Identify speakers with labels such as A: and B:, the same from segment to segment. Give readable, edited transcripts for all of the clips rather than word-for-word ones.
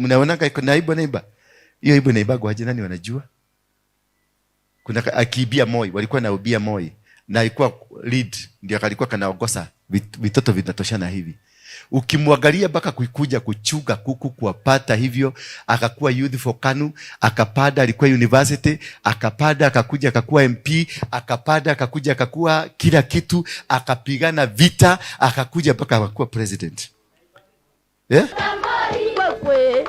A: Mnaonanga iko naiba naiba. Hiyo wimbo inaibagwa aje, nani wanajua? Kuna akiibia Moi, walikuwa naubia Moi na alikuwa lead, ndio alikuwa kanaongoza vitoto vinatoshana hivi. Ukimwangalia mpaka kuikuja kuchuga kuku kuwapata hivyo, akakuwa youth for KANU, akapada, alikuwa university, akapada, akakuja akakuwa MP, akapada, akakuja akakuwa kila kitu, akapigana vita, akakuja mpaka akakuwa president. Yeah?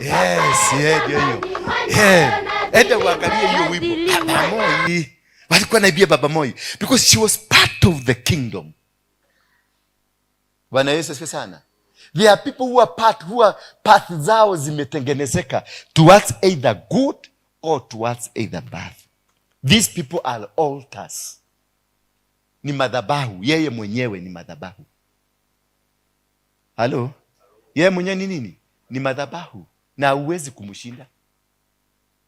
A: Yes, yeah, ndio hiyo. Yeah. Enda uangalie hiyo wimbo. Baba Moi. Walikuwa naibia Baba Moi because she was part of the kingdom. Bwana Yesu asifiwe sana. There are people who are part, who are path zao zimetengenezeka towards either good or towards either bad. These people are altars. Ni madhabahu. Yeye mwenyewe ni madhabahu. Halo? Yeye mwenyewe ni nini? Ni madhabahu. Na huwezi kumshinda.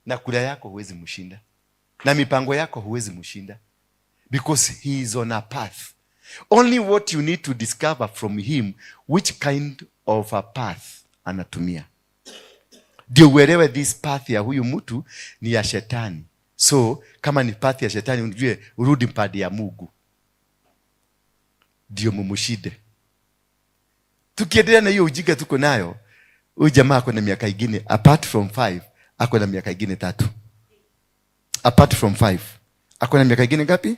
A: Na kura yako huwezi mshinda. Na mipango yako huwezi mshinda. Because he is on a path. Only what you need to discover from him which kind of a path anatumia. Ndio uelewe this path ya huyu mtu ni ya shetani. So kama ni path ya shetani, ujue urudi mpande ya Mungu. Ndio mumushinde. Tukiendelea na hiyo ujinga tuko nayo, huyu jamaa ako na miaka ingine apart from 5, ako na miaka ingine 3. Apart from 5, ako na miaka ingine ngapi?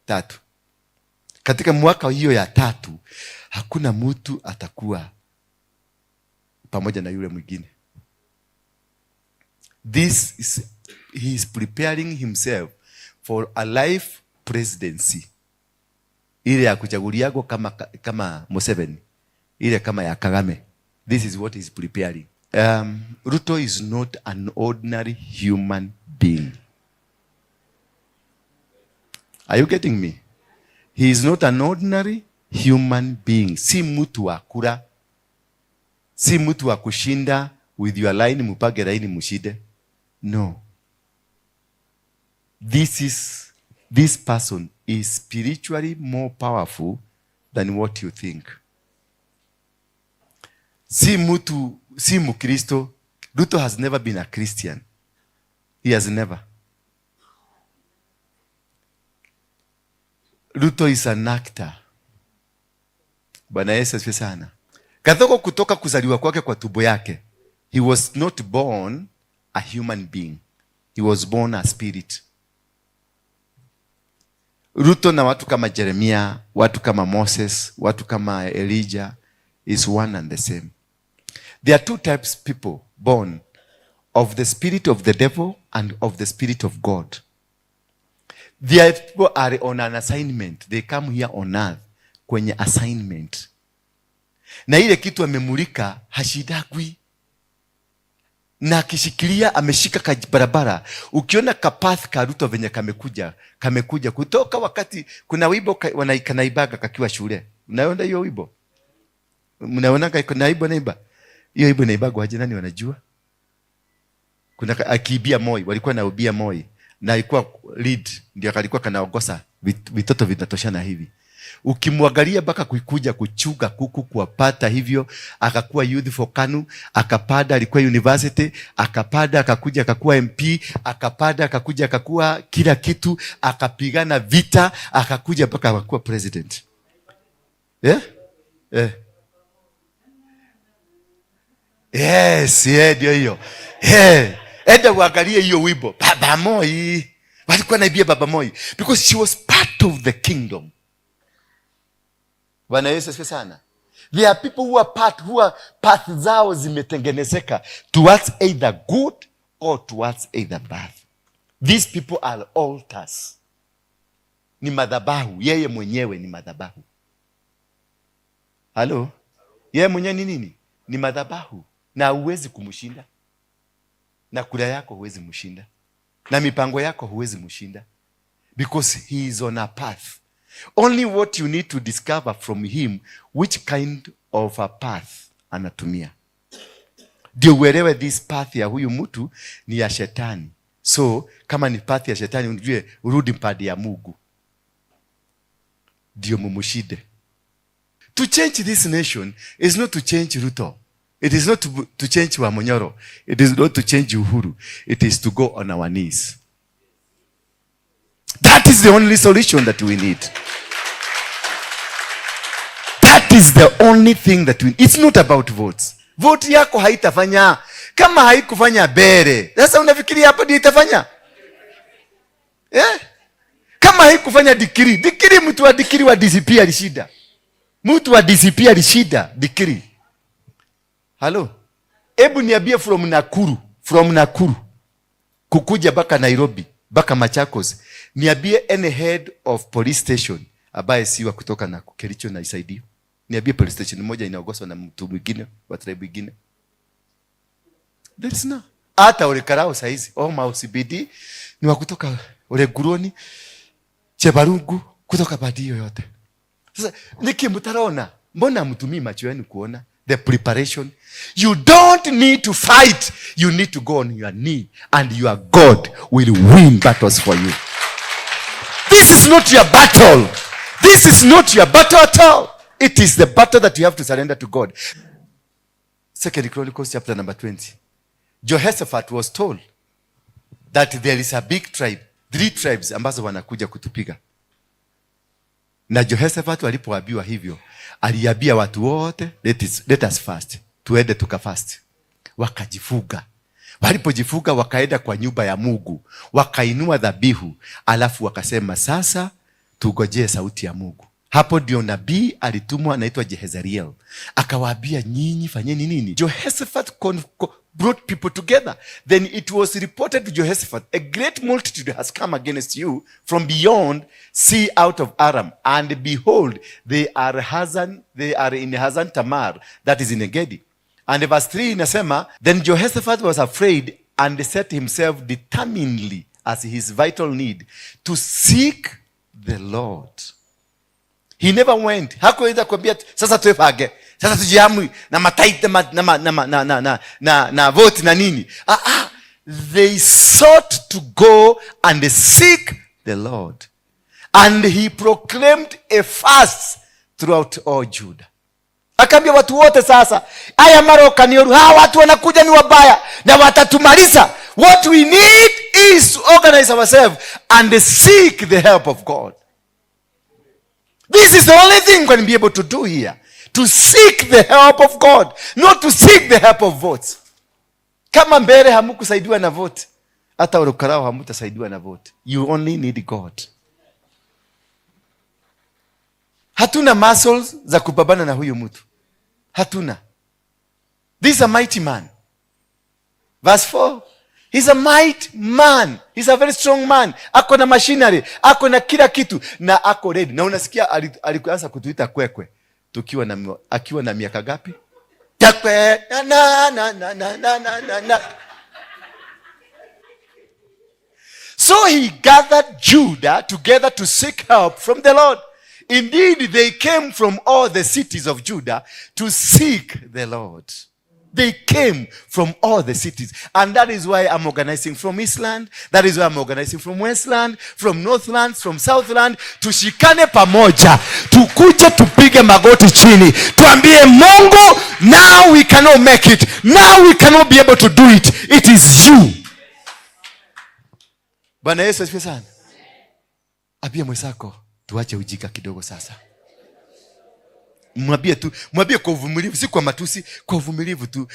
A: 3. Katika mwaka hiyo ya 3, hakuna mtu atakuwa pamoja na yule mwingine. He is preparing himself for a life presidency. Ile ya kuchaguliago kama Museveni, ile kama ya Kagame. This is what he is preparing. Ruto is not an ordinary human being. Are you getting me? He is not an ordinary human being. Si mtu wa kura. Si mtu wa kushinda with your line, mupage line mushide. No. This person is spiritually more powerful than what you think. Si mtu, si Mkristo. Ruto has never been a Christian. He has never. Ruto is an actor. Bwana Yesu asifiwe sana. Gathoko kutoka kuzaliwa kwake kwa tumbo yake, he was not born a human being. He was born a spirit. Ruto na watu kama Jeremia, watu kama Moses, watu kama Elijah is one and the same. There are two types of people born of the spirit of the devil and of the spirit of God. There people are on an assignment. They come here on earth kwenye assignment. Na ile kitu amemulika hashidagwi. Na akishikilia ameshika barabara. Ukiona kapath ka Ruto venye kamekuja kutoka wakati kuna wimbo wanaikana kakiwa shule. Unaona hiyo wimbo? Mnaona kuna wimbo naiba? Hiyo wimbo inaibagwa aje, nani wanajua? Kuna akiibia Moi, walikuwa naubia Moi na alikuwa lead, ndio alikuwa kanaongoza vitoto vinatoshana hivi. Ukimwangalia mpaka kuikuja kuchuga kuku kuwapata hivyo, akakuwa youth for KANU, akapada, alikuwa university, akapada, akakuja akakuwa MP, akapada, akakuja akakuwa kila kitu, akapigana vita, akakuja mpaka akakuwa president. Yeah? Yeah. Yes, yeah, ndio hiyo. Yeah. Enda uangalie hiyo wimbo. Baba Moi. Walikuwa naibia Baba Moi because she was part of the kingdom. Bwana Yesu asifiwe sana. There are people who are part, who are path zao zimetengenezeka towards either good or towards either bad. These people are altars. Ni madhabahu. Yeye mwenyewe ni madhabahu. Halo? Yeye mwenyewe ni nini? Ni madhabahu. Na huwezi kumshinda. Na kura yako huwezi mshinda. Na mipango yako huwezi mshinda. Because he is on a path. Only what you need to discover from him which kind of a path anatumia. Ndio uelewe this path ya huyu mtu ni ya shetani. So kama ni path ya shetani, ujue urudi mpande ya Mungu. Ndio mumushinde. To change this nation is not to change Ruto. It is not to change Wamunyoro. It is not to change Uhuru. It is to go on our knees. That is the only solution that we need. That is the only thing that we. It's not about votes. Vote yako haitafanya. Kama haikufanya mbele, sasa unafikiria hapo ndio itafanya? Eh? Kama haikufanya Dikiri, Dikiri, mtu wa Dikiri wa DCP alishida. Mtu wa DCP alishida Dikiri. Halo? Hebu niambie, from Nakuru kukuja mpaka Nairobi, mpaka Machakos. Niambie any head of police station ambaye si wa kutoka na Kericho na isaidio. Niambie police station moja inaongozwa na mtu mwingine wa tribe mwingine. There is no. Hata Ol Kalou saizi, Oma CBD ni wa kutoka Olenguruone, Chebarungu, kutoka padi hiyo yote. Sasa niki mtarona, mbona mtumii macho yenu kuona the preparation? You don't need to fight. You need to go on your knee and your God will win battles for you. This is not your battle. This is not your battle at all. It is the battle that you have to surrender to God. Second Chronicles chapter number 20. Jehoshaphat was told that there is a big tribe, three tribes ambazo wanakuja kutupiga. Na Jehoshaphat alipoambiwa hivyo, aliambia watu wote, let us fast. Tuende tukafast. Wakajifuga. Walipojifuga wakaenda kwa nyumba ya Mungu, wakainua dhabihu, alafu wakasema, "Sasa tugojee sauti ya Mungu." Hapo ndio nabii alitumwa anaitwa Jehezeriel, akawaambia, "Nyinyi fanyeni nini?" Jehoshaphat brought people together. Then it was reported to Jehoshaphat, "A great multitude has come against you from beyond sea out of Aram, and behold, they are in Hazan Tamar, that is in Engedi." And verse 3 inasema, then Jehoshaphat was afraid and set himself determinedly as his vital need to seek the Lord. He never went. Hakuweza kuambia, "Sasa tuepange. Sasa tujiamui na mataite na na na na na na na, na vote na nini." Ah, ah. They sought to go and seek the Lord. And he proclaimed a fast throughout all Judah. Akaambia watu wote, "Sasa aya maroka ni hawa watu wanakuja ni wabaya na watatumaliza. What we need is to organize ourselves and seek the help of God. This is the only thing we can be able to do here. To seek the help of God, not to seek the help of votes." Kama mbele hamukusaidiwa na vote, hata Ol Kalou hamutasaidiwa na vote. You only need God. Hatuna muscles za kupambana na huyu mtu. Hatuna. This is a mighty man. Verse 4. He's a mighty man. He's a very strong man. Ako na machinery, ako na kila kitu na ako ready. Na unasikia alianza kutuita kwekwe tukiwa na akiwa na miaka gapi? Takwe na na na na na na na na na. So he gathered Judah together to seek help from the Lord. Indeed, they came from all the cities of Judah to seek the Lord. They came from all the cities. And that is why I'm organizing from Eastland. That is why I'm organizing from Westland, from Northland, from Southland. Tushikane pamoja. Tukuje tupige magoti chini. Tuambie Mungu, now we cannot make it. Now we cannot be able to do it. It is you. Bwana Yesu asifiwe sana. Ambia mwenzako, tuache ujinga kidogo sasa. Mwambie tu, mwambie kwa uvumilivu, si kwa matusi, kwa uvumilivu tu.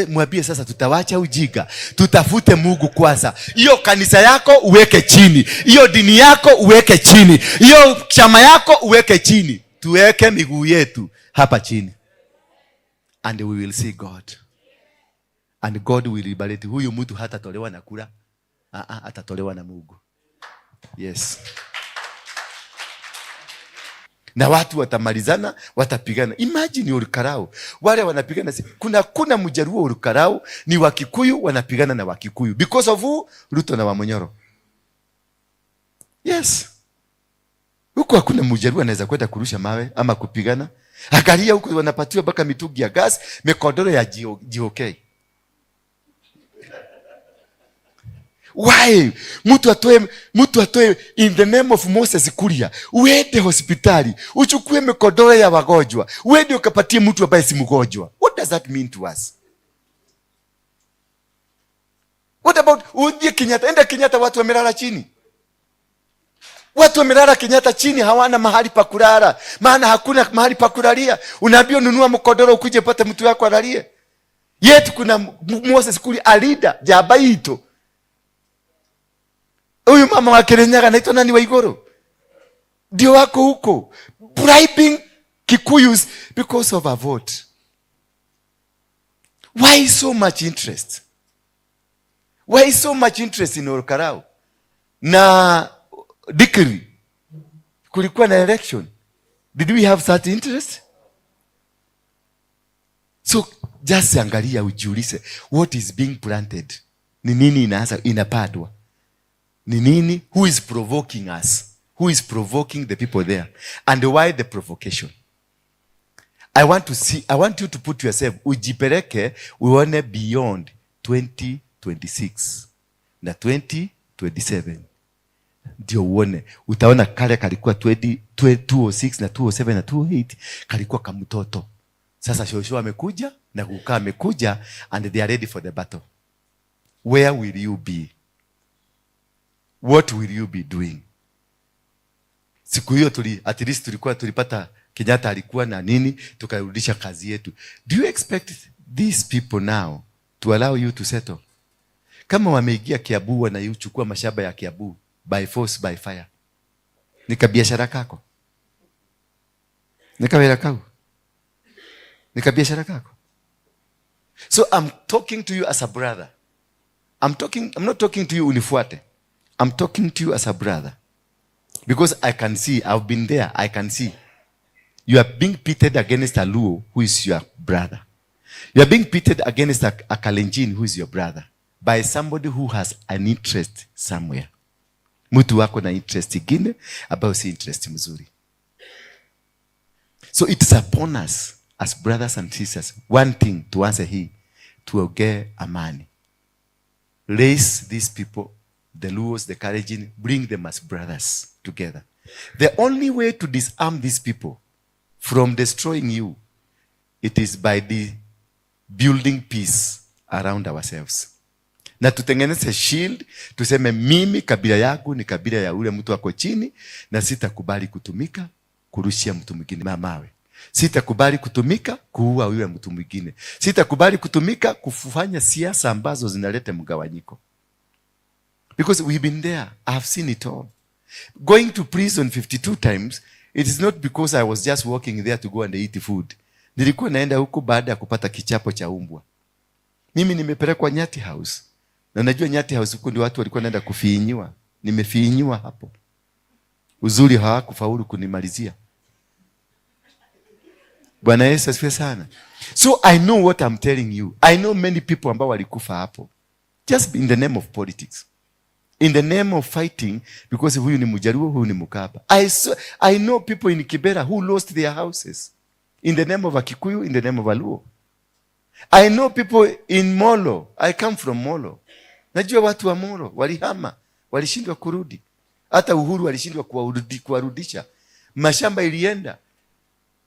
A: Mwambie sasa tutawacha ujinga, tutafute Mungu kwanza. Hiyo kanisa yako uweke chini, hiyo dini yako uweke chini, hiyo chama yako uweke chini. Tuweke miguu yetu hapa chini. And we will see God. And God will liberate. Huyu mtu hatatolewa na kura. Ah, ah, atatolewa na Mungu. Yes. Na watu watamalizana, watapigana. Imagine Ol Kalou. Wale wanapigana kuna Mjaluo Ol Kalou, ni Wakikuyu wanapigana na Wakikuyu. Because of who? Ruto na Wamunyoro. Yes. Huko hakuna Mjaluo anaweza kwenda kurusha mawe ama kupigana. Angalia huko wanapatiwa mpaka mitungi ya gas, mikondoro ya GOK. Why? Mtu atoe in the name of Moses Kuria. Uende hospitali, uchukue mikodoro ya wagonjwa, uende ukapatie mtu ambaye si mgonjwa. What What does that mean to us? What about uje Kenyatta? Enda Kenyatta, watu wamelala chini. Watu wamelala Kenyatta chini, hawana mahali pa kulala, maana hakuna mahali pa kulalia. Unaambiwa nunua mkodoro ukuje pate mtu wako alalie. Yetu kuna Moses Kuria alida jabaito. Huyu mama wa Kirinyaga anaitwa nani, Waiguru? Ndio wako huko bribing Kikuyus because of a vote. Why so much interest? Why so much interest in Ol Kalou? Na Dikiri kulikuwa na election. Did we have such interest? So just angalia, ujiulize, what is being planted? Ni nini inaanza inapandwa? Ni nini? Who is provoking us? Who is provoking the people there? And why the provocation? I want to see, I want you to put yourself, ujipeleke uone beyond 2026 na 2027, ndio uone, utaona kale kalikuwa 20, 206 na 207 na 208 kalikuwa kamtoto. Sasa shosho amekuja na kukaa amekuja and they are ready for the battle. Where will you be? What will you be doing? Siku hiyo at least tulikuwa tulipata Kenyatta alikuwa na nini, tukarudisha kazi yetu. Do you expect these people now to allow you to settle? Kama wameingia Kiambu, wanaichukua mashamba ya Kiambu by force, by fire. Ni kabiashara kako? Ni kawira kau? Ni kabiashara kako? So I'm talking to you as a brother. I'm not talking to you unifuate. I'm talking to you as a brother. Because I can see, I've been there, I can see. You are being pitted against a Luo who is your brother. You are being pitted against a Kalenjin who is your brother by somebody who has an interest somewhere. Mtu wako na interest ingine ambayo si interest mzuri. So it's upon us as brothers and sisters. One thing, tuanze hii, tuongee amani. Raise these people, the Luos, the Kalenjin, bring them as brothers together. The only way to disarm these people from destroying you, it is by the building peace around ourselves. Na tutengeneze shield, tuseme mimi kabila yangu ni kabila ya ule mtu ako chini, na sitakubali kutumika kurushia mtu mwingine mawe. Sitakubali kutumika kuua yule mtu mwingine. Sitakubali kutumika kufanya siasa ambazo zinaleta mgawanyiko. Because we've been there. I've seen it all. Going to prison 52 times, it is not because I was just walking there to go and eat food. Nilikuwa naenda huko baada ya kupata kichapo cha umbwa. Mimi nimepelekwa Nyati House. Na najua Nyati House huko ndio watu walikuwa naenda kufiinyiwa. Nimefiinyiwa hapo. Uzuri hawakufaulu kunimalizia. Bwana Yesu asifiwe sana. So I know what I'm telling you. I know many people ambao walikufa hapo. Just in the name of politics. In the name of fighting because huyu ni Mjaluo, huyu ni Mkamba. I know people in Kibera who lost their houses in the name of a Kikuyu, in the name of a Luo. I know people in Molo. I come from Molo. Najua watu wa Molo walihama, walishindwa kurudi. Hata Uhuru walishindwa kuwarudisha. Mashamba ilienda.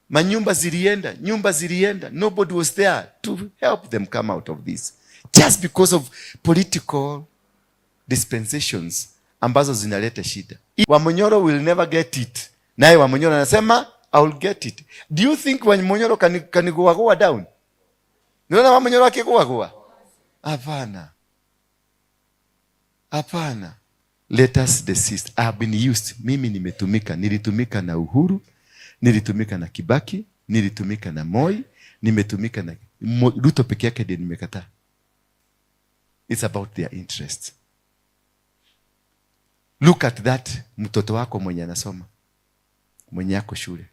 A: Manyumba zilienda, nyumba zilienda. Nobody was there to help them come out of this. Just because of political dispensations ambazo zinaleta shida. Wamunyoro will never get it. Naye Wamunyoro anasema, "I will get it." Do you think Wamunyoro can go down? Niona Wamunyoro akigua? Hapana. Hapana. Let us desist. I have been used. Mimi nimetumika. Nilitumika na Uhuru, nilitumika na Kibaki, nilitumika na Moi, nimetumika na Ruto peke yake ndiye nimekataa. It's about their interest. Look at that mtoto wako mwenye anasoma, mwenye ako shule.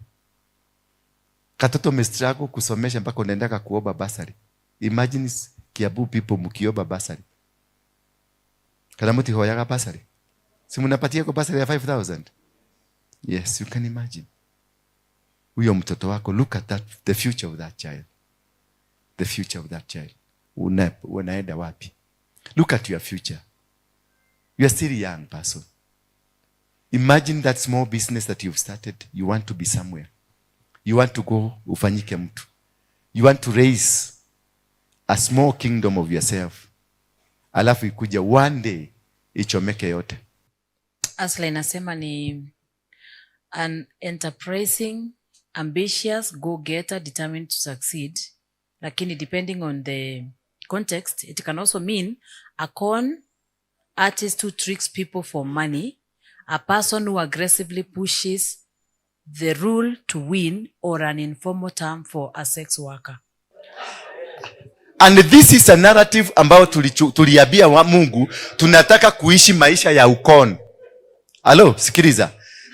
A: Katoto umestruggle kusomesha mpaka unaendaka kuomba basari. Imagine Kiambu people mkiomba basari. Kana mutihoyaga basari? Si mnapatia kwa basari ya 5000? Yes, you can imagine. Huyo mtoto wako, look at that, the future of that child. The future of that child. Unaenda wapi? Look at your future. You are still a young person. Imagine that small business that you've started. You want to be somewhere. You want to go ufanyike mtu. You want to raise A small kingdom of yourself, alafu ikuja one day ichomeke yote.
B: Hustler inasema ni an enterprising, ambitious go-getter determined to succeed. Lakini depending on the context, it can also mean a con artist who tricks people for money, a person who aggressively pushes the rule to win, or an informal term for a sex worker.
A: And this is a narrative ambayo tuliambia wa Mungu tunataka kuishi maisha ya ucon. Alo, sikiliza.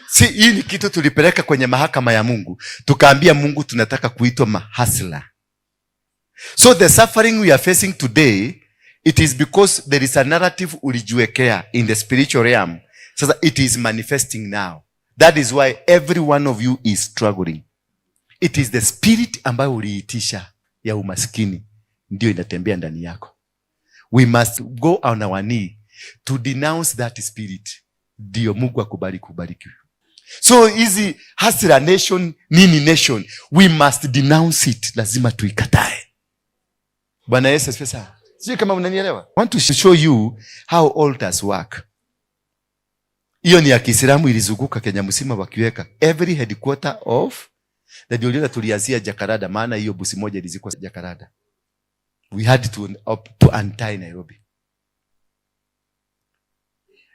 A: Si hii ni kitu tulipeleka kwenye mahakama ya Mungu. Tukaambia Mungu tunataka kuitwa mahustler. So the suffering we are facing today, it is because there is a narrative ulijiwekea in the spiritual realm. Sasa it is manifesting now. That is why every one of you is struggling. It is the spirit ambayo uliitisha ya umaskini ndio inatembea ndani yako. We must go on our knee to denounce that spirit, ndio Mungu akubali kubariki. So hizi hustler nation, nini nation, we must denounce it. Lazima tuikatae. Bwana Yesu asifiwe sana. Sijui kama unanielewa. I want to show you how altars work. Hiyo ni ya Kiislamu, ilizunguka Kenya mzima wakiweka every headquarter of, na ndio uliona tulianzia Jakaranda, maana hiyo busi moja ilizikwa Jakaranda. We had to untie Nairobi.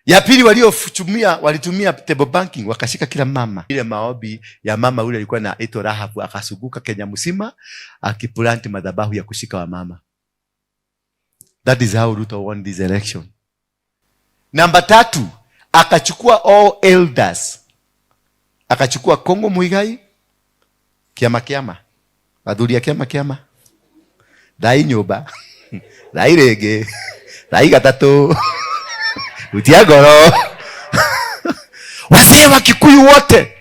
A: Ya pili waliotumia, walitumia table banking, wakashika kila mama. Ile maombi ya mama yule alikuwa na ito Rahabu, akazunguka Kenya mzima akiplant madhabahu ya kushika wamama. That is how Ruto won this election. Namba tatu, akachukua all elders. Akachukua Kongo Muigai, kiama kiama, athuri a kiama kiama, thai nyumba, thai rĩngĩ, thai gatatũ, utia ngoro. Wazee wa Kikuyu wote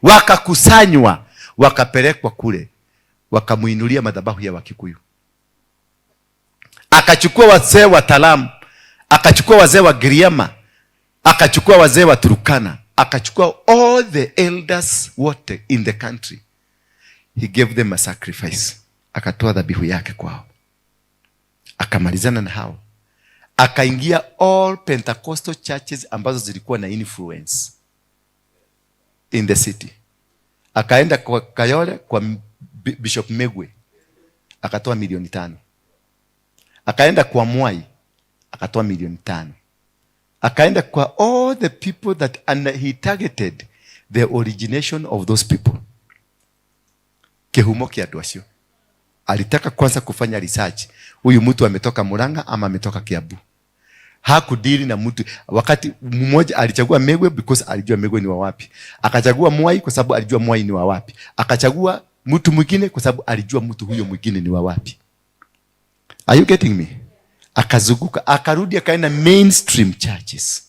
A: wakakusanywa, wakapelekwa kule, wakamuinulia madhabahu ya Wakikuyu. Akachukua wazee wa Talamu, akachukua wazee wa Giriama, akachukua wazee wa Turkana, akachukua all the elders wote in the country. He gave them a sacrifice, akatoa dhabihu yake kwao, akamalizana na hao, akaingia all Pentecostal churches ambazo zilikuwa na influence in the city. Akaenda kwa Kayole kwa Bishop Megwe, akatoa milioni 5. Akaenda kwa Mwai, akatoa milioni 5. Akaenda kwa all the people that, and he targeted the origination of those people, kihumo kia andũ acio. Alitaka kwanza kufanya research, huyu mtu ametoka Murang'a ama ametoka Kiambu. Hakudili na mtu. Wakati mmoja alichagua Megwe because alijua Megwe ni wa wapi, akachagua Mwai kwa sababu alijua Mwai ni wa wapi, akachagua mtu mwingine kwa sababu alijua mtu huyo mwingine ni wa wapi. Are you getting me? Akazunguka, akarudi, akaenda mainstream churches,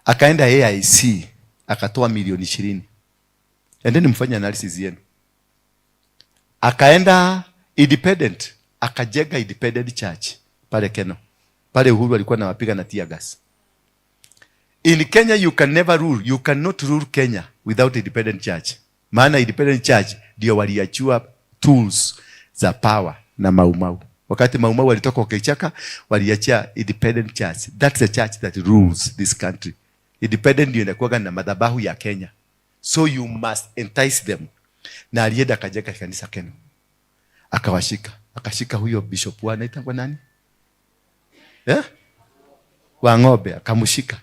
A: akaenda AIC, akatoa milioni 20. Endeni mfanye analysis yenu. Akaenda independent, akajenga independent church pale Keno, pale Uhuru alikuwa anawapiga na tear gas. In Kenya you can never rule, you cannot rule Kenya without independent church, maana independent church ndio waliachua tools za power na Maumau. Wakati Maumau walitoka kwa kichaka, waliachia independent church. That's the church that rules this country. Independent ndio inakuwaga na madhabahu ya Kenya, so you must entice them. Na alienda akajenga kanisa Keno, akawashika, akashika huyo bishop wa, anaitwa nani, yeah? Wa ng'ombe, akamshika,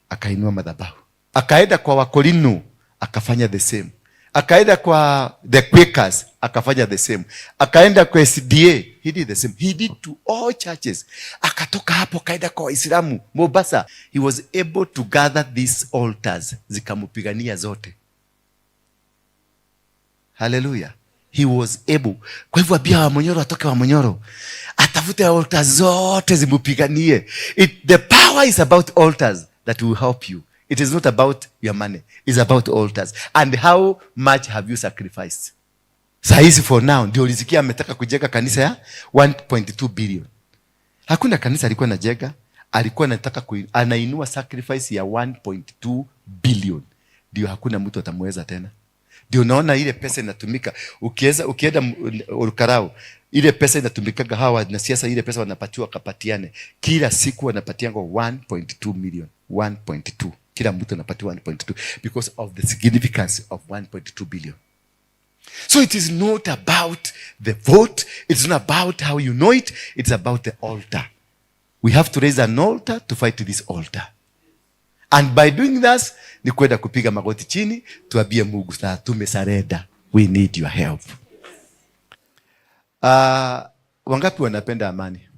A: akainua madhabahu, akaenda kwa Wakorino, akafanya the same, akaenda kwa the Quakers, akafanya the same, akaenda kwa SDA, he did the same, he did to all churches. Akatoka hapo akaenda kwa Waislamu Mombasa. He was able to gather these altars, zikampigania zote. Haleluya. He was able. Kwa hivyo ambia Wamonyoro atoke Wamonyoro, atafute altars zote zimpiganie. The power is about altars that will help you. It is not about your money. It's about altars. And how much have you sacrificed? Sahizi for now ndio ulisikia ametaka kujenga kanisa ya 1.2 billion. Hakuna kanisa alikuwa anajenga, alikuwa anataka anainua sacrifice ya 1.2 billion. Ndio hakuna mtu atamweza tena. Ndio unaona ile pesa inatumika. Ukiweza ukienda Olkalou, ile pesa inatumikaga hawa na siasa, ile pesa wanapatiwa kapatiane. Kila siku wanapatianga 1.2 million, 1.2. Kila mtu anapatiwa 1.2 because of the significance of 1.2 billion. So it is not about the vote, it's not about how you know it, it's about the altar. We have to raise an altar to fight this altar. And by doing this, ni kwenda kupiga magoti chini, tuambie Mungu sasa tumesurrender. We need your help. Wangapi wanapenda amani?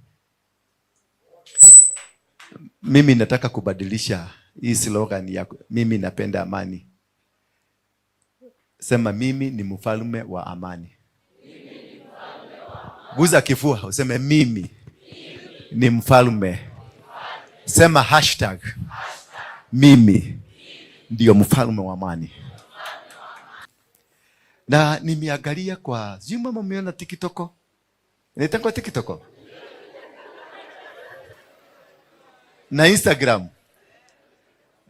A: Mimi nataka kubadilisha hii slogan ya mimi napenda amani. Sema mimi ni mfalme wa amani. Guza kifua useme mimi ni mfalme. Sema hashtag mimi ndio mfalme wa amani. Na nimeangalia kwa sijui mama, mmeona TikTok? Inaitwa TikTok na Instagram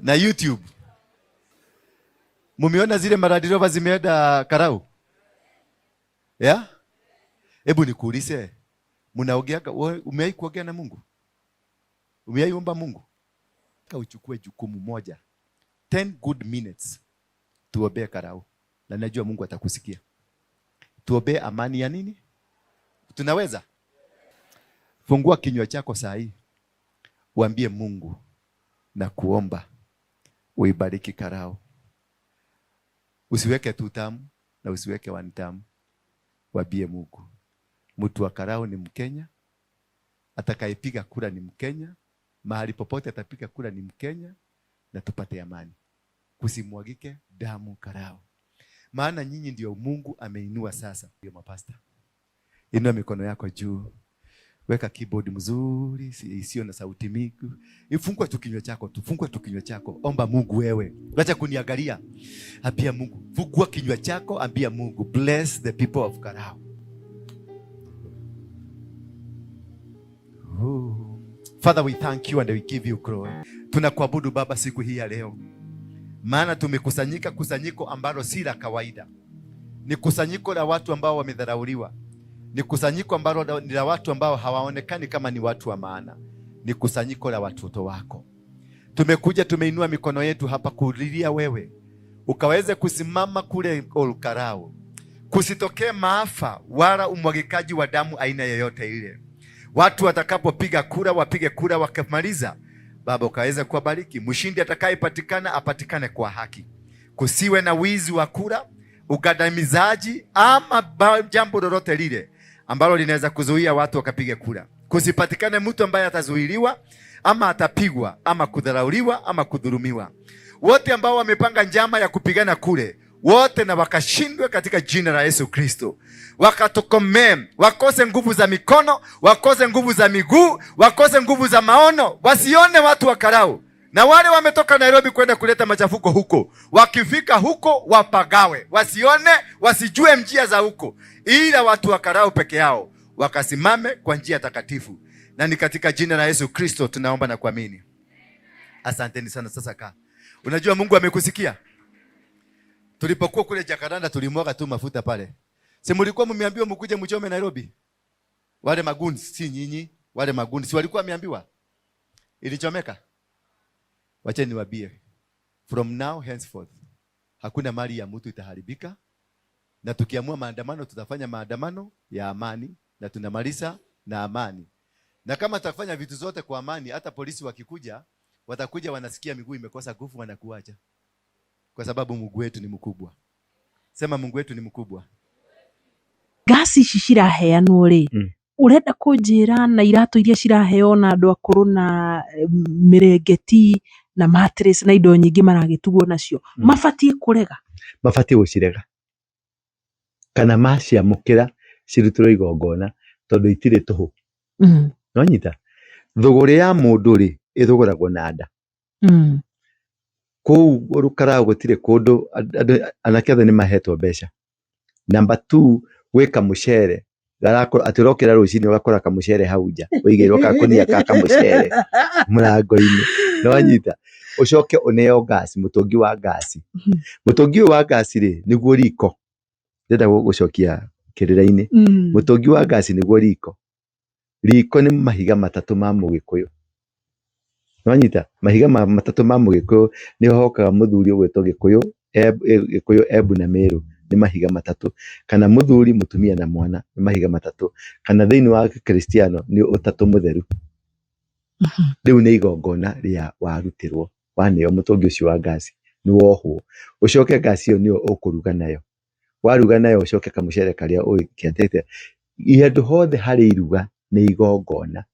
A: na YouTube. Mumeona zile maLand Rover zimeenda Karau? Yeah? Hebu nikuulize, mnaongeaga, umewahi kuongea na Mungu? Umewahi omba Mungu? Uchukue jukumu moja. 10 good minutes tuombee Karau. Na najua Mungu atakusikia. Tuombee amani ya nini? Tunaweza? Fungua kinywa chako saa hii. Uambie Mungu na kuomba uibariki Karau. Usiweke two term na usiweke one term. Waambie Mungu. Mtu wa Karau ni Mkenya. Atakayepiga kura ni Mkenya. Mahali popote atapiga kura ni Mkenya, na tupate amani. Kusimwagike damu Karau. Maana nyinyi ndio Mungu ameinua sasa. Ndio mapasta. Inua mikono yako juu. Weka keyboard mzuri, isiyo na sauti mingi. Ifungua tu kinywa chako, tufungua tu kinywa chako. Omba Mungu wewe. Acha kuniangalia. Ambia Mungu, fungua kinywa chako, ambia Mungu, bless the people of Karau. Oh. Father, we thank you and we give you glory. Tunakuabudu Baba siku hii ya leo. Maana tumekusanyika kusanyiko ambalo si la kawaida. Ni kusanyiko la watu ambao wamedharauliwa. Ni kusanyiko ambalo ni la watu ambao hawaonekani kama ni watu wa maana. Ni kusanyiko la watoto wako. Tumekuja, tumeinua mikono yetu hapa kulilia wewe. Ukaweze kusimama kule Olkalou. Kusitokee maafa wala umwagikaji wa damu aina yoyote ile. Watu watakapopiga kura wapige kura, wakimaliza Baba ukaweze kuwabariki. Mshindi atakayepatikana apatikane kwa haki. Kusiwe na wizi wa kura, ugandamizaji ama jambo lolote lile ambalo linaweza kuzuia watu wakapiga kura. Kusipatikane mtu ambaye atazuiliwa ama atapigwa ama kudharauliwa ama kudhulumiwa. Wote ambao wamepanga njama ya kupigana kule, wote na wakashindwe katika jina la Yesu Kristo. Wakatokomee, wakose nguvu za mikono, wakose nguvu za miguu, wakose nguvu za maono, wasione watu wa Karau. Na wale wametoka Nairobi kwenda kuleta machafuko huko, wakifika huko wapagawe, wasione, wasijue njia za huko, ila watu wa Karau peke yao wakasimame kwa njia takatifu. Na ni katika jina la Yesu Kristo tunaomba na kuamini. Asanteni sana. Sasa kaa. Unajua Mungu amekusikia. Tulipokuwa kule Jacaranda tulimwaga tu mafuta pale. Si mlikuwa mmeambiwa mkuje mchome Nairobi? Wale maguns si nyinyi, wale maguns si walikuwa wameambiwa? Ilichomeka. Wacha niwaambie. From now henceforth hakuna mali ya mtu itaharibika. Na tukiamua maandamano tutafanya maandamano ya amani na tunamaliza na amani. Na kama tutafanya vitu zote kwa amani, hata polisi wakikuja watakuja wanasikia miguu imekosa nguvu, wanakuacha. Kwa sababu Mungu wetu ni mkubwa. Sema Mungu wetu ni mkubwa.
C: Ngasi ici ciraheanwo rĩ, ũrenda kũnjĩra na iratũ iria ciraheo na andũ akũrũ na mĩrengeti na mattress na indo nyingĩ maragĩtugwo nacio, mabatiĩ kũrega?
A: Mabatiĩ gũcirega. Kana maciamũkĩra cirutĩrwo igongona tondũ itirĩ tũhũ. Nĩwanyita? Thũgũrĩ ya mũndũ rĩ, ĩthũgũragwo na nda. Kũu Olkalou gũtirĩ kũndũ andũ anake othe nĩmahetwo mbeca. Number 2, gwĩ kamũcere garakora atĩ ũrokĩra rũcinĩ ũgakora kamũcere hau nja, ũigĩirwo gakũnia ka kamũcere mũrango-inĩ. Nĩwanyita? Ũcoke ũneo ngasi, mũtũngi wa ngasi. Mũtũngi ũyũ wa ngasi rĩ, nĩguo riko. Ndĩrenda gũcokia kĩrĩra-inĩ. Mũtũngi wa ngasi nĩguo riko. Riko nĩ mahiga matatũ ma Mũgĩkũyũ. Nĩwanyita? Mahiga matatũ ma Mũgĩkũyũ nĩho hokaga mũthuri ũgwĩtwo Gĩkũyũ, Gĩkũyũ, Embu na Meru nĩ mahiga matatũ. Kana mũthuri, mũtumia na mwana nĩ mahiga matatũ. Kana thĩinĩ wa Gĩkristiano nĩ ũtatũ mũtheru. Rĩu nĩ igongona rĩa warutĩrwo, waneo mũtũngi ũcio wa ngasi, nĩ wohwo. Ũcoke ngasi ĩyo nĩyo ũkũruga nayo. Waruga nayo ũcoke kamũcere karĩa ũgĩkĩatĩte. Handũ hothe harĩ iruga nĩ igongona.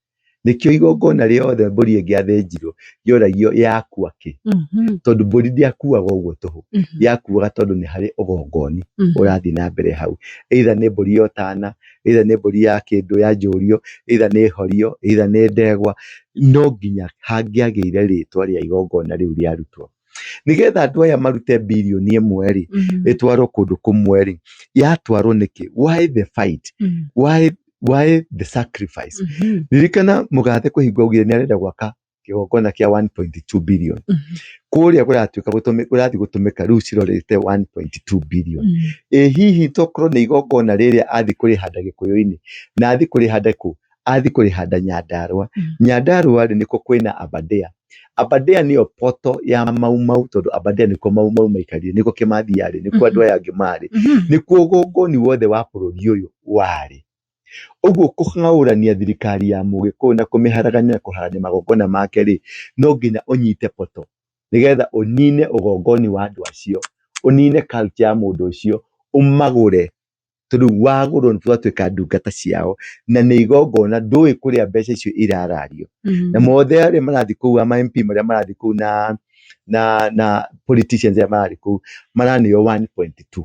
A: Nĩkĩo igongona rĩothe mbũri ĩngĩathĩnjirwo yoragio yakua kĩ. Tondũ mbũri ndĩakuaga ũguo tũhũ. Yakuaga tondũ nĩ harĩ ũgongoni ũrathiĩ na mbere hau. Either nĩ mbũri ya ũtana, either nĩ mbũri ya kĩndũ ya njũrio, either nĩ horio, either nĩ ndegwa. No nginya hangĩagĩire rĩtwa rĩa igongona rĩu rĩarutwo. Nĩgetha andũ aya marute birioni 1 rĩ, ĩtwarwo kũndũ kũmwe rĩ, yatwarwo nĩkĩ? Why the fight? Why the sacrifice? Ririkana mũgathe kũhingwo augire nĩ arenda gwaka kĩgongona kĩa 1.2 billion. Kũrĩa kũratuĩka kũrathiĩ gũtũmĩka rĩu cirorete 1.2 billion. Ĩ hihi tokorwo nĩ igongona rĩrĩa athiĩ kũrĩhanda Gĩkũyũ-inĩ na athiĩ kũrĩhanda kũ? Athiĩ kũrĩhanda Nyandarũa. Nyandarũa rĩ, nĩkuo kwĩna Aberdare. Aberdare nĩyo poto ya Mau Mau tondũ Aberdare nĩkuo Mau Mau maikarire, nĩkuo Kĩmathi yarĩ, nĩkuo andũ aya angĩ marĩ. Nĩkuo ũgongoni wothe wa bũrũri ũyũ warĩ. Ũguo kũng'aũrania thirikari ya Mũgĩkũyũ na kũmĩharagania na kũharania magongona make rĩ, no nginya ũnyite poto nĩgetha ũnine ũgongoni wa andũ acio, ũnine culture ya mũndũ ũcio, ũmagũre tondũ wagũrwo nĩ twatuĩka ndungata ciao na nĩ igongona ndũĩ kũrĩa mbeca icio irarario. Na mothe arĩa marathiĩ kũu ama MP marĩa marathiĩ kũu na politicians arĩa marathiĩ kũu maraneo 1.2.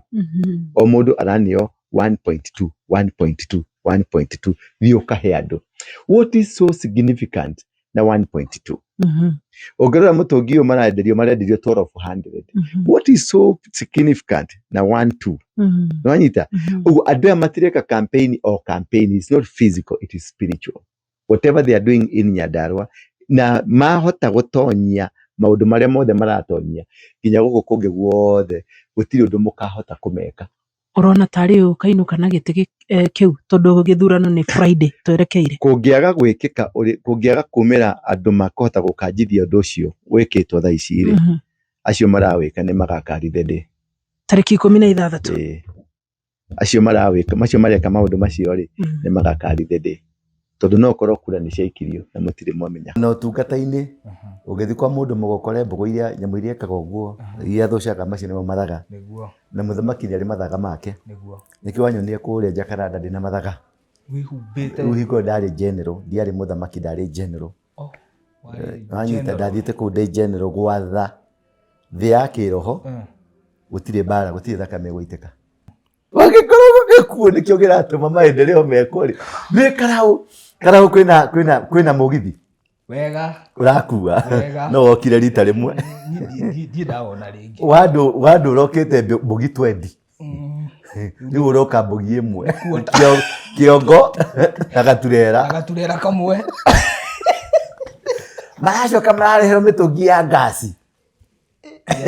A: O mũndũ araneo 1.2, 1.2, 1.2. Thiĩ ũkahe andũ. What is so significant na 1.2? Ũngĩrora mũtũngi ũyũ marenderio marenderio 1200. What is so significant na 1.2? Nĩwanyita? Ũguo andũ aya matireka campaign o campaign, it's not physical, it is spiritual. Whatever they are doing in Nyandarua na mahota gũtonyia maũndũ marĩa mothe maratonyia nginya gũkũ kũngĩ guothe gũtirĩ ũndũ mũkahota kũmeka.
C: Ũrona tarĩ ũkainũka na gĩtĩ kĩu tondũ gĩthurano nĩ Friday twerekeire?
A: Kũngĩaga gwĩkĩka, kũngĩaga kumĩra andũ makũhota gũkanjithia ũndũ ũcio wĩkĩtwo thaa ici rĩ, acio marawĩka nĩ magakari the day.
C: Tarĩki 16.
A: Ĩĩ. Acio marawĩka, macio mareka maũndũ macio rĩ, nĩ magakari the day. Tondũ no ũkorwo kura nĩ ciaikirio na mũtirĩ mwamenya. Na ũtungata-inĩ, ũgĩthiĩ kwa mũndũ mũgokore mbũgũ iria nyamũ iria ĩkaga ũguo, iria thũcaga macio nĩmo mathaga. Na mũthamaki nĩ arĩ mathaga make. Nĩkĩo wanyonire kũrĩa Jacaranda ndĩna mathaga.
D: Wĩhumbĩte.
A: Rĩu hingo ĩyo ndarĩ general, ndiarĩ mũthamaki ndarĩ general. Wanyita ndathiĩte kũu ndĩ general gwatha thĩ ya kĩroho, gũtirĩ mbara, gũtirĩ thakame ĩgũitĩka. Wangĩkorwo gĩkuũ nĩkĩo kĩratũma maendeleo mekwo rĩ, nĩ karaũ, karaũ kwĩna kwĩna kwĩna mũgithi.
D: Wega.
A: Ũrakua.
D: Wega.
A: No wokire rita rĩmwe.
D: Ndirĩ ndawona rĩngĩ.
A: Wandũ ũrokĩte mbũgi 20. Rĩu ũroka mbũgi ĩmwe. Kĩongo na gaturera.
D: Na gaturera kamwe.
A: Maracoka marareherwo mĩtũngi ya ngasi.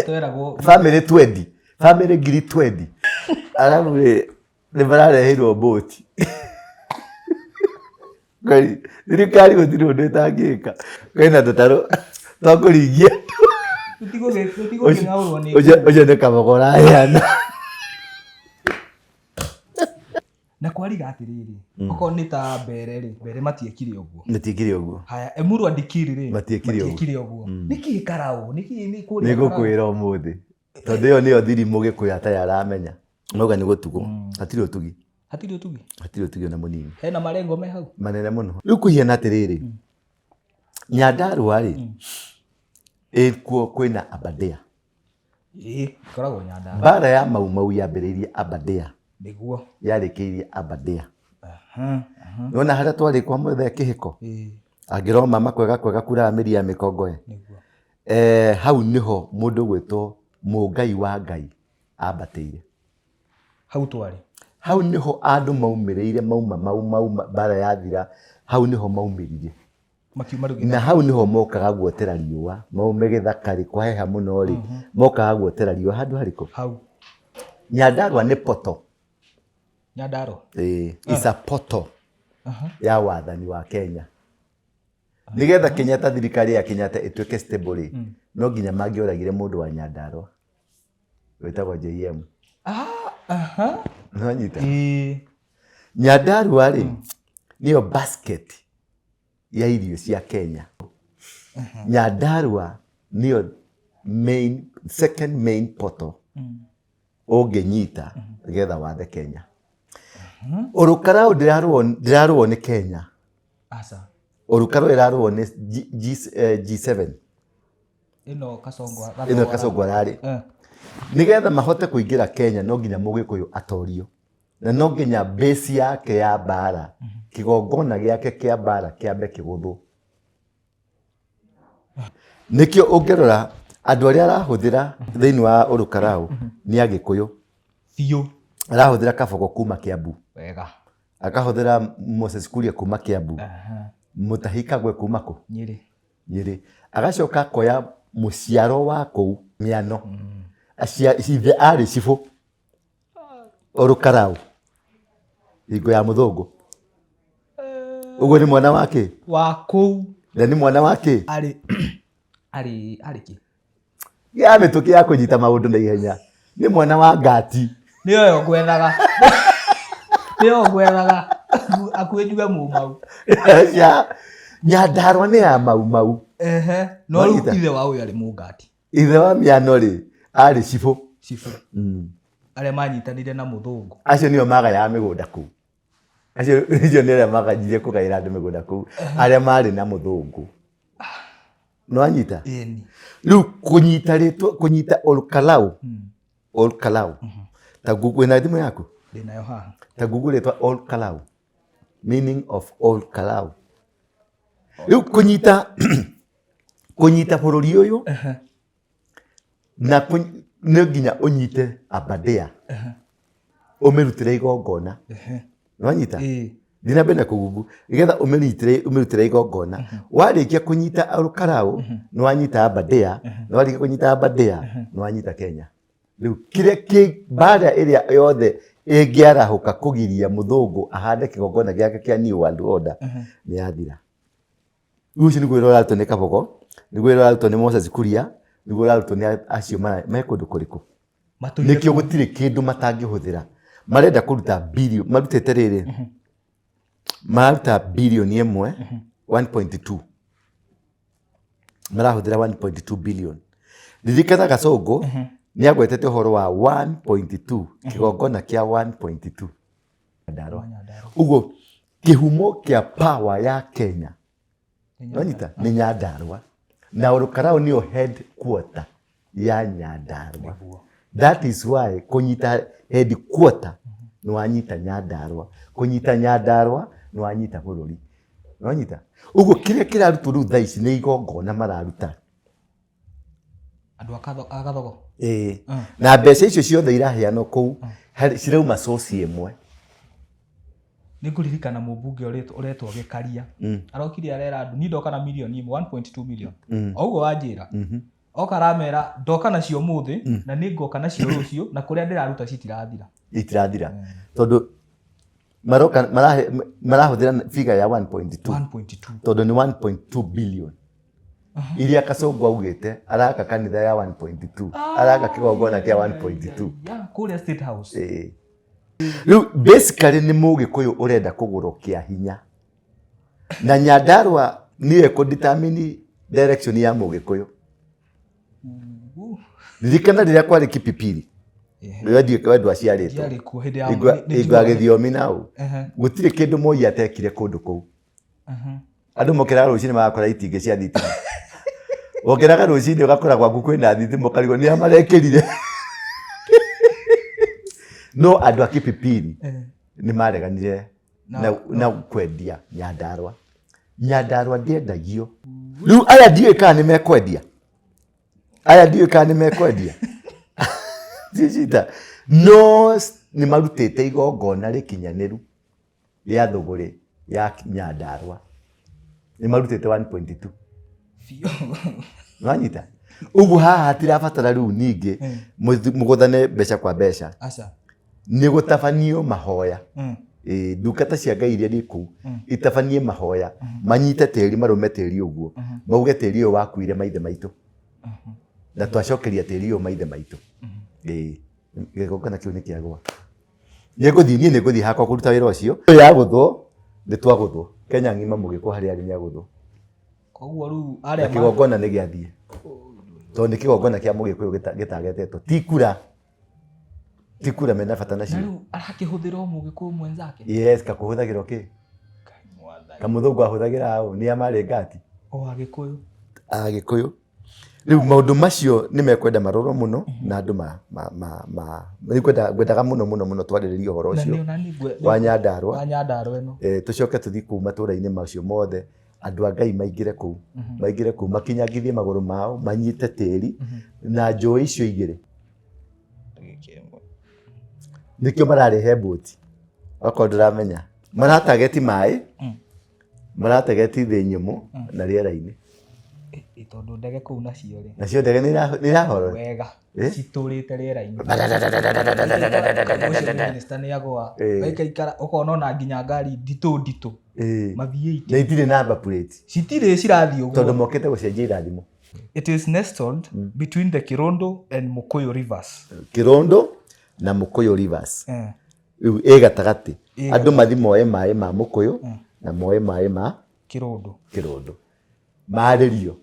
D: Tweragwo
A: Family 20, family ngiri 20. Arabu rĩ, nĩ marareheirwo mbũti. Ngai, thirikari gũtirĩ ũndũ ĩtangĩka. Kwĩna tũtarũ twa kũringia.
D: Tũtigũkĩng'aũrwo nĩ
A: Ũcio nĩ kabogo ũraheana.
D: Na kwariga atĩrĩrĩ, okorwo nĩ ta mbere rĩ, mbere matiekire ũguo.
A: Matiekire ũguo.
D: Haya, Emuru Andikiri rĩ,
A: Matiekire ũguo.
D: matiekire ũguo. Nĩkĩ karaũ? Nĩkĩ nĩ kũrĩa
A: Nĩ ngũkwĩra ũmũthĩ. Tondũ ĩyo nĩyo thiri Mũgĩkũyũ atarĩ aramenya. Mauga nĩ gũtugwo. Hatirĩ ũtugi.
D: Hatirĩ ũtugi.
A: Hatirĩ ũtugi ona mũnini.
D: Hena marengo me hau.
A: Manene mũno. Rĩu kũhiana atĩrĩrĩ, Nyandarũa rĩ, ĩkuo kwĩna Aberdare.
D: Ĩĩ, ĩkoragwo Nyandarũa.
A: Mbara ya Mau Mau yambĩrĩirie Aberdare.
D: Nĩguo.
A: Yarĩkĩirie Aberdare. Nĩwona harĩa twarĩ kwa mũthee Kĩhĩko? Angĩrwo mama kwega kwega kuraga mĩri ya mĩkongoe.
D: Nĩguo.
A: Hau nĩho mũndũ gwĩtwo Mũngai wa Ngai ambatĩire.
D: Hau twarĩ.
A: Hau nĩho andũ maumĩrĩire mauma Mau Mau mbara yathira, hau nĩho maumĩrire.
D: Makiuma rĩu
A: Na hau niho mokaga guotera riũa, maume gĩthaka rĩ, kwaheha mũno rĩ, mokaga guotera riũa handũ harĩkũ?
D: Hau.
A: Nyandarua nĩ poto.
D: Nyandarua.
A: Ĩĩ, is a poto ya wathani wa Kenya. Nĩgetha Kenyatta, thirikari ya Kenyatta ĩtuĩke stable rĩ, no nginya mangĩoragire mũndũ wa Nyandarua wĩtagwo JM. Nĩwanyita?
D: Ĩĩ.
A: Nyandarua rĩ, nĩyo basket ya irio cia Kenya. Nyandarua nĩyo main, second main portal ũngĩnyita nĩgetha wathe Kenya. Ũrũkarau ndĩrarũo nĩ Kenya.
D: Aca.
A: Ũrũkarau ĩrarũo nĩ G7.
D: Ĩno Kasongo.
A: Ĩno Kasongo ararĩ. Nĩgetha mahote kũingĩra Kenya no nginya Mũgĩkũyũ atorio. Na no nginya base yake ya mbara, kĩgongona gĩake kĩa mbara kĩambe kĩgũthwo. Nĩkĩo ũngĩrora andũ arĩa arahũthĩra thĩinĩ wa Ũrũkarau nĩ Agĩkũyũ.
D: Biũ.
A: Arahũthĩra Kabogo kuma Kĩambu.
D: Wega.
A: Akahũthĩra Moses Kuria kuma Kĩambu. Mutahi Kagwe kuma kũ?
D: Nyĩrĩ.
A: Nyĩrĩ. Agacoka akoya mũciaro wa kũu Mĩano. Ithe arĩ cibũ Ũrũkarau hingo ya mũthũngũ. Ũguo nĩ mwana wa kĩ?
D: Wa kũu.
A: Na nĩ mwana wa kĩ?
D: Arĩ arĩ arĩ kĩ?
A: Ya mĩtũkĩ ya kũnyita maũndũ na ihenya. Nĩ mwana wa ngati.
D: Nĩyo yo ngwethaga. Nĩyo ngwethaga. Akuĩ njuge Mũmau.
A: Ya Nyandarua nĩ ya Mau Mau.
D: Ehe. No rĩu ithe wa ũyũ arĩ Mũngati.
A: Ithe wa Mĩano rĩ, arĩ cibũ.
D: Cibũ. Arĩa manyitanire na mũthũngũ.
A: Acio nĩo magayaga mĩgũnda kũu. Acio acio nĩ arĩa maganjirie kũgaĩra andũ mĩgũnda kũu. Arĩa marĩ na mũthũngũ. Nĩwanyita?
D: Ĩni.
A: Rĩu kũnyita rĩtwa, kũnyita Olkalau. Olkalau. Ta Google, wĩna thimũ yaku?
D: Ndĩnayo haha.
A: Ta Google rĩtwa Olkalau. Meaning of Olkalau. Rĩu kũnyita kũnyita bũrũri ũyũ na nĩ nginya ũnyite Aberdare ũmĩrutĩre igongona. Nĩwanyita? Thiĩ na mbere na kũgungu nĩgetha ũmĩrutĩre igongona. Warĩkia kũnyita Olkalau nĩwanyita Aberdare, na warĩkia kũnyita Aberdare nĩwanyita Kenya. Rĩu kĩrĩa kĩ mbara ĩrĩa yothe ĩngĩarahũka kũgiria mũthũngũ ahande kĩgongona gĩake kĩa New World Order nĩ yathira. Rĩu ũcio nĩguo wĩra ũrarutwo nĩ Kabogo, nĩguo wĩra ũrarutwo nĩ Moses Kuria, nĩguo ũrarutwo nĩ acio me kũndũ kũrĩkũ.
D: Matũire
A: Nĩkĩo
D: kũu.
A: gũtirĩ kĩndũ matangĩhũthĩra. Marenda kũruta billion, marutĩte rĩrĩ, mararuta bilioni ĩmwe, 1.2. Marahũthĩra 1.2 billion. Ririkana Gasongo nĩ agwetete ũhoro wa 1.2, kĩgongona kĩa 1.2. Nyandarua. Ũguo kĩhumo kĩa power ya Kenya nonyita nĩ Nyandarua na Olkalau nĩyo headquarter ya Nyandarua. That is why kũnyita headquarter nĩ wanyita Nyandarua, kũnyita Nyandarua nĩ wanyita bũrũri. Nonyita ũguo kĩrĩa kĩrarutwo rĩu thaa ici nĩ igongona mararuta.
D: Andũ a Gathogo.
A: Ĩĩ. Na mbeca icio ciothe iraheanwo kũu cirauma source ĩmwe.
D: Nĩ ngũririkana mũmbunge ũretwo Gĩkaria. Arokire arera andũ niĩ ndoka na mirioni ĩmwe, 1.2 million. O ũguo wanjĩra. Oka aramera ndoka nacio ũmũthĩ na nĩ ngoka nacio rũciũ na kũrĩa ndĩraruta citirathira.
A: Itirathira. Tondũ maroka marahũthĩra figure ya 1.2.
D: 1.2.
A: Tondũ nĩ 1.2 billion. Iria Kasongo augĩte araka kanitha ya 1.2, araka kĩgongona kĩa 1.2.
D: Yeah, kũrĩa State House.
A: Ĩĩ. Rĩu basically nĩ Mũgĩkũyũ ũrenda kũgũrwo kĩa hinya. Na Nyandarua nĩyo ĩkũ determine direction ya Mũgĩkũyũ. Ririkana rĩrĩa kwarĩ Kipipiri. Wendi wendi waciarĩtwo.
D: Ndiarĩ kuo hĩndĩ ya
A: Ingwa
D: nĩ
A: ingwa
D: njiguaga-
A: gĩthiomi nau. Gũtirĩ kĩndũ Moi atekire kũndũ kũu. Andũ mokĩraga rũcinĩ magakora itingĩ cia thitima. Wokĩraga rũcinĩ ũgakora gwaku kwĩna thitima ũkarigwo nĩ a marekĩrire. No andũ a Kipipiri nĩ mareganire na kwendia Nyandarua. Nyandarua ndĩendagio. Rĩu aya ndiũĩ kana nĩ mekwendia. Aya ndiũĩ kana nĩ mekwendia. Cicita. No nĩ marutĩte igongona rĩkinyanĩru rĩa thũgũrĩ ya Nyandarua. Nĩ marutĩte 1.2.
D: Biũ.
A: Nĩwanyita? Ũguo haha hatirabatara rĩu ningĩ mũgũthane mbeca kwa mbeca.
D: Aca.
A: Nĩ gũtabanio mahoya. Ndungata cia Ngai iria irĩ kũu itabanie mahoya, manyite tĩri, marũme tĩri ũguo, mauge tĩri ũyũ wakuire maithe maitũ na twacokeria tĩri ũyũ maithe maitũ. Gĩgongona kĩu nĩ kĩagwa. Nĩngũthiĩ, niĩ nĩngũthiĩ hakwa kũruta wĩra ũcio. Yagũthwo, nĩ twagũthwo. Kenya ng'ima mũgĩkũ harĩa arĩ nĩagũthwo.
D: Koguo rĩu
A: Na
D: arĩa
A: kĩgongona nĩ gĩathiĩ. Tondũ nĩ kĩgongona kĩa mũgĩkũyũ gĩtagetetwo. Ti kura. Ti kura mena bata nacio.
D: Na rĩu arakĩhũthĩra o mũgĩkũyũ mwenzake?
A: Yes, kakũhũthagĩrwo kĩ? Kamũthũngũ ahũthagĩra ũ? Nĩ amarĩ ngati?
D: O agĩkũyũ.
A: Agĩkũyũ. Rĩu maũndũ macio nĩ mekwenda marorwo mũno na andũ ma ngwendaga mũno mũno mũno twarĩrĩrie ũhoro
D: Na
A: ũcio
D: nĩ ona niĩ
A: wa Nyandarũa.
D: Wa Nyandarũa ĩno.
A: Tũcoke tũthiĩ kũu matũũra-inĩ macio mothe, andũ a Ngai maingĩre kũu. Maingĩre kũu, makinyangithie magũrũ mao, manyite tĩri na njũĩ icio igĩrĩ. Nĩkĩo mararehe mbũti. Okorwo ndũramenya. Maratageti maĩ, marategeti thĩ nyũmũ na rĩera-inĩ.
D: Tondũ ndege kũu nacio rĩ.
A: Nacio ndege nĩ irahorora.
D: Wega. Citũrĩte rĩera-inĩ. Ũcio minister nĩ agũa. Gaikaikara, ũkona ona nginya ngari nditũ nditũ. Ma V8.
A: Na itirĩ number plate.
D: Citirĩ cirathiĩ ũguo.
A: Tondũ mokĩte gũcenjia irathimo.
D: It is nestled between the Kirondo and Mukuyu rivers.
A: Kirondo na Mukuyu rivers. Rĩu ĩ gatagatĩ. Andũ mathi moe maĩ ma Mukuyu na moe maĩ ma
D: Kirondo.
A: Kirondo. Marĩrio.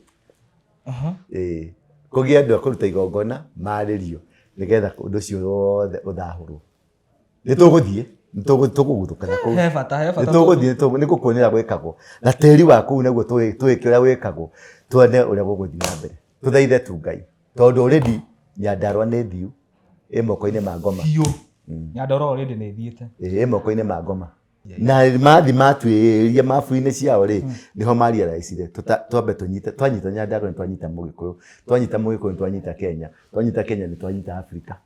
A: Kũgĩe andũ a kũruta igongona marĩrio nĩgetha ũndũ ũcio wothe ũthahũrwo. Nĩ tũgũthiĩ, nĩ tũkũguthũka na kũu.
D: He bata, he bata
A: Nĩ tũgũthiĩ, nĩ gũkuonera gwĩkagwo. Na tĩri wa kũu naguo tũĩke ũrĩa gwĩkagwo, tuone ũrĩa gũgũthiĩ na mbere. Tũthaithe tu Ngai. Tondũ already Nyandarũa nĩ thiu, ĩ moko-inĩ ma ngoma.
D: Biũ. Nyandarũa already nĩ ĩthiĩte.
A: Ĩ moko-inĩ ma ngoma. Na mathi matuĩria mabu-inĩ ciao rĩ, nĩho marealize-ire, twambe tũnyite, twanyita Nyandarũa nĩ twanyita Mũgĩkũyũ, twanyita Mũgĩkũyũ nĩ twanyita Kenya, twanyita Kenya nĩ twanyita Afrika.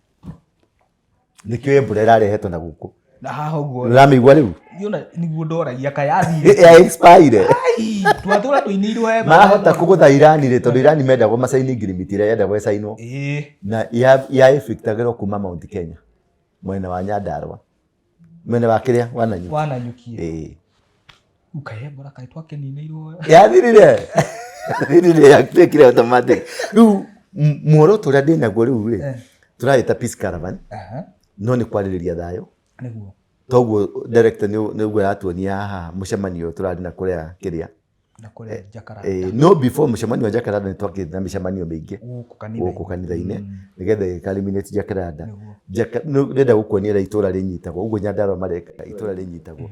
A: Nĩkĩo mbura ĩrarehetwo na gũkũ.
D: Na haha ũguo.
A: Ũramĩigua rĩu?
D: Yona nĩguo ndoragia kaĩ yathire.
A: Ya expire.
D: Ai, twatũra tũinĩirwo he
A: Mahota kũgũtha Irani rĩ, tondũ Irani mendagwo macaini ngirimiti ĩrĩa yendagwo ĩcainwo. Na ya effectagĩrwo kuma Mount Kenya, mwena wa Nyandarũa. Mwena wa kĩrĩa? Wa Nanyuki.
D: Wa Nanyuki. Ukae mbura kaĩ twakĩninĩirwo.
A: Yathirire. Yathirire, yatuĩkire automatic. Rĩu muoroto ũrĩa ndĩnaguo rĩu rĩ, tũraĩta Peace Caravan. No nĩ kwarĩrĩria thayũ.
D: Nĩguo.
A: Toguo director nĩ ũguo aratuonia haha mũcemanio tũrarĩ na kũrĩa kĩrĩa.
D: Na kũrĩa Jacaranda.
A: No before mũcemanio wa Jacaranda nĩ twakĩte na mĩcemanio mĩingĩ
D: Gũkũ kanitha-inĩ.
A: Gũkũ kanitha-inĩ, nĩgetha ĩka-eliminate Jacaranda. Ndĩrenda gũkuonia ũrĩa itũũra rĩnyitagwo, ũguo Nyandarũa mareka, itũũra rĩnyitagwo.